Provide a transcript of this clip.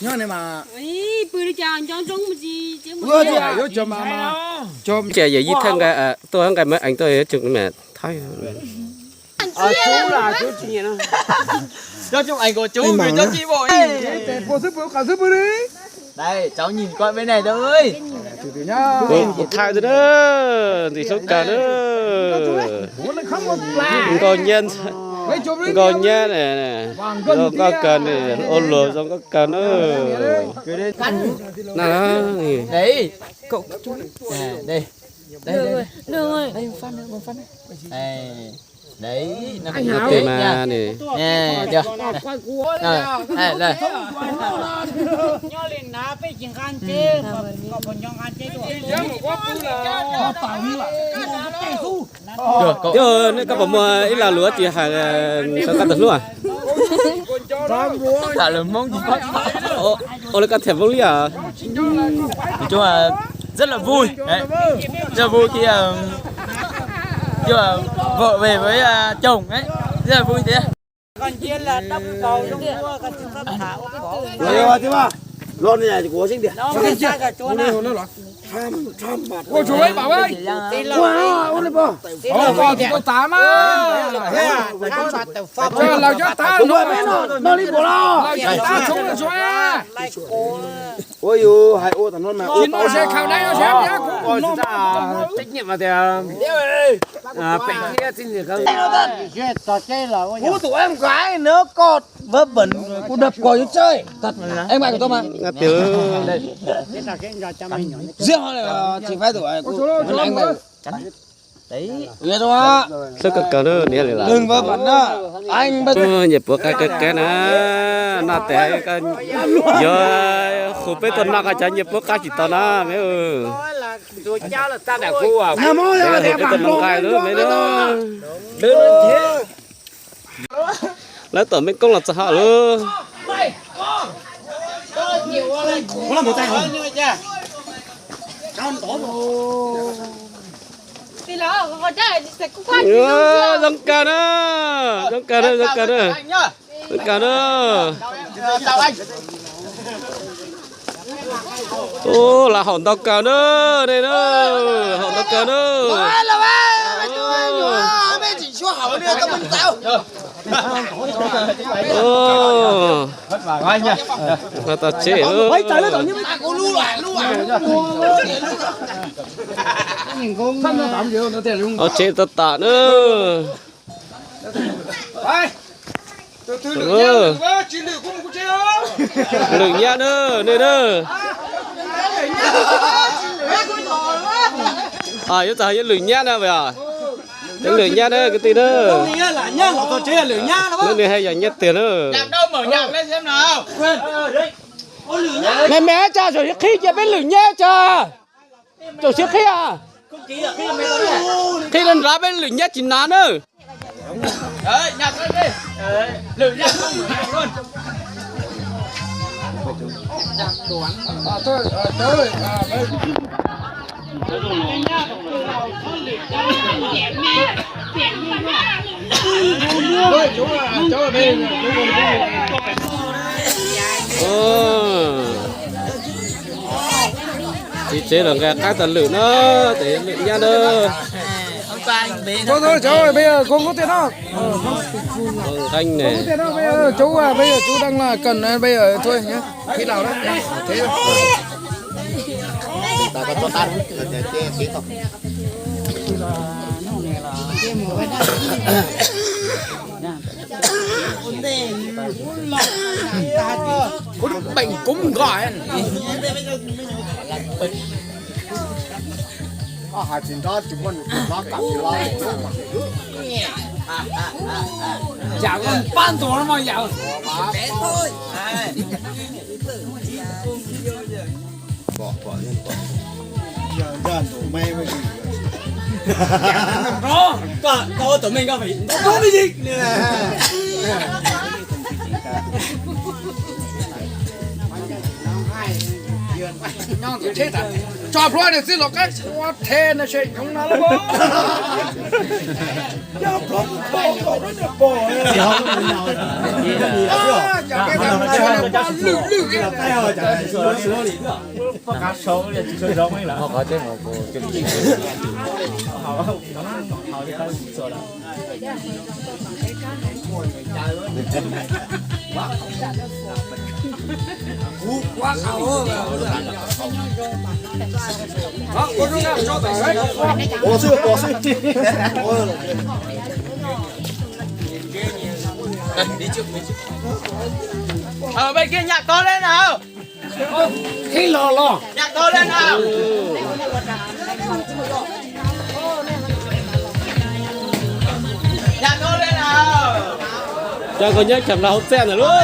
Nyob ne mas. Ua tias yuav cov mas, cov tias yawm yij thaj nqa tuaj nqa mab eev tuaj yuav tsum mas thaib. Cov coob eev kom coob, cov coob pom. Tes puas xwb pw qas xwb pw li. Đây, cháu nhìn con bên này thôi. Kuv thaij xwb na, ntxim hlub kawg na. Nkauj nyab, nkauj nyab, zoo nkauj kawg, ua luag zoo nkauj kawg na. Na, Đấy. Cậu, à, đây. Đây, đây, đây. Đây, một phát nữa, một phát nữa. Này. Đấy, nó Anh cũng Hảo. Đẹp nha. Nè, được. Này, đây. Nyob li na peb tsis nqa ntsej, kom pom nco nqa ntsej tuaj. Yog, nej koj puas muaj ib lo lus tsis hais rau koj tus hlub? Tham lus Hmoob tsis paub. Ua li koj tham Hmoob liab os. Nói chung là rất là vui. Đấy. Rất là vui khi, ờ, khi mà vợ về với, à, chồng ấy. Rất là vui thế. Ua tsuav ib pam, ua li pam. Ua pam tsis tau tas mas. Los cov tas no, los cov tas tshoob los tsuav. Ua yus hais ua tam no mas ua tau se khaws dai no se piav kuv no. Trách nhiệm mà tias pem thiab txij nws Kuv tus em gái nữa con vớ vẩn, kuv đập còi cho chơi thật. Em gái của tôi mà. Giết họ là chỉ phải tuổi của em gái. Hlub koj kawg na, niam li lawm. Nyiam puab qab qab qab na, noj tes yog hu peb tuaj noj koj cov nyiam puab qab tsis tau na me. Hu peb tuaj noj nqaij lub me na. Lawv tom me koob los txog hauv lawm. Zoo kawg na, zoo kawg na, zoo kawg na, zoo kawg na. Ub, lawv haum ntau kawg na, nej na, haum ntau kawg na. Ub, tau tsev, tau tsev tau tam na. Lwm nyab na, nej na. Yuav txog yuav lwm nyab na, yog lwm nyab na kwv tij na. Lub nws haj yam nyab tiag na. Me me tso, txaus siab qhib cia peb lwm nyab tso. Txaus siab qhib, qhib nrov peb lwm nyab tsis hnav na. Txiv tsev los nqa qaib tas lwm na, tes lwm nyab na. Thôi thôi cháu, bây giờ con có tiền không? Nqeeb ne. Cháu, bây giờ chú đang là cần, bây giờ thôi nhé. Khi nào đấy? Thế thôi. Kuv lub peem kuv nkaus. Yam pab ntuas no mas yam. Koj ua tus me koj phải ntaus me ntsis. Nyob tus tsheb tas. Tso plhuav niam txiv los qab ua the no se nyoov no lawm. Yog plhuav tus pom kom lub niag pom. Lwj lwj. Peb kiag nyam koj le na. Ib los los. Nyam koj le na. Nyam koj le na. Cov koj nyob cham hlau txaj ntawm lub.